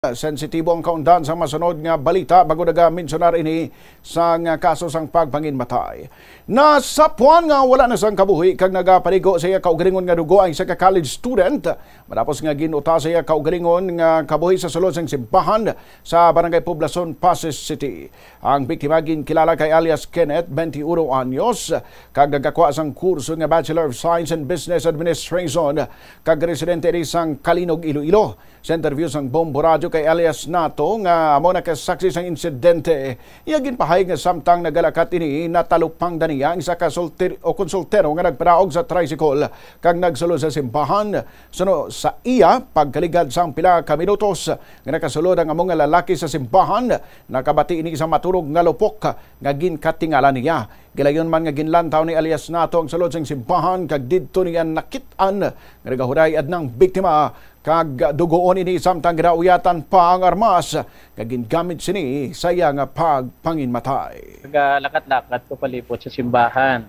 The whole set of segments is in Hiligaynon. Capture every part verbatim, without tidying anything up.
Sensitibo ang kaundan sa masunod nga balita bago naga-mensionar ini sang kaso sang pagpanginmatay. Nasapuan nga wala na sang kabuhi kag nagapaligo sa iya kaugalingon nga dugo ang isa ka college student matapos nga gin-uta sa iya kaugalingon nga kabuhi sa sulod sang simbahan sa Barangay Poblacion, Passi City. Ang biktima ginkilala kay alias Kenneth, twenty-one anyos, kag nagakwa sang kurso nga Bachelor of Science in Business Administration kag residente diri sang Calinog, Iloilo. Sa interview sang Bombo Radyo kay alias Nato nga amo nakasaksi sang insidente, iya ginpahayag nga samtang nagalakat ini, natalupangdan niya ang isa ka solter-, o konsultero nga nagpadaog sa tricycle kag nagsulod sa simbahan. Suno sa iya pagkaligad sang pila ka minutos nga nakasulod ang amo nga lalaki sa simbahan, nakabati ini sa maturog nga lupok nga ginkatingala niya. Gilayon man nga ginlantaw ni alias Nato ang sulod sang simbahan kag didto niya nakit-an nga nagahuray adnang biktima kag dugoon ini samtang ginauyatan pa ang armas nga gingamit sini sa iya nga pagpanginmatay. Nagalakat-lakat ko palibot sa simbahan.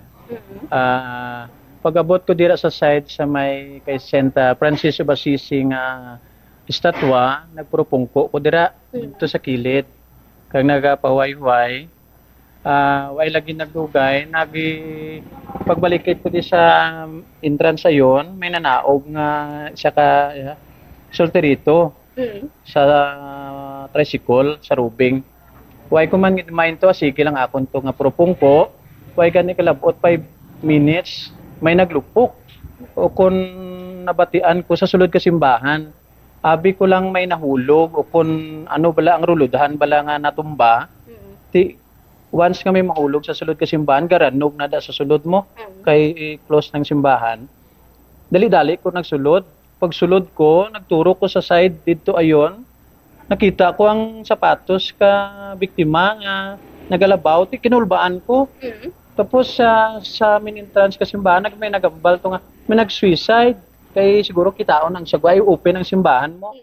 Ah, pag-abot ko dira sa side sa may kay Saint, ah, Francis of Assisi nga estatwa, nagpurupungko ko dira dito sa kilid. Kag nagapahuway-huway, ah, way lagi nagdugay, nagi pagbalikid ko di sa entrance ayon, may nanaog nga isa ka, ah, solterito Mm. sa tricycle sa Rubing. Way ko man gid mind to, sige lang akon to nga purupungko. Way gani kalabot five minutes, may naglupok. O kung nabatian ko sa sulod ka simbahan, abi ko lang may nahulog o kung ano bala ang ruludhan bala nga natumba. Mm. Ti once nga may mahulog sa sulod ka simbahan, garanog na da sa sulod mo Mm. kay close ng simbahan. Dali-dali ko nagsulod. Pagsulod ko, nagturo ko sa side didto ayon. Nakita ko ang sapatos ka biktima nga nagalabaw, ti kinulbaan ko. Mm. Tapos sa sa main entrance ka simbahan, nag may nagambal to nga may nag-suicide. Kay siguro kitaon ang sagway, open ang simbahan mo.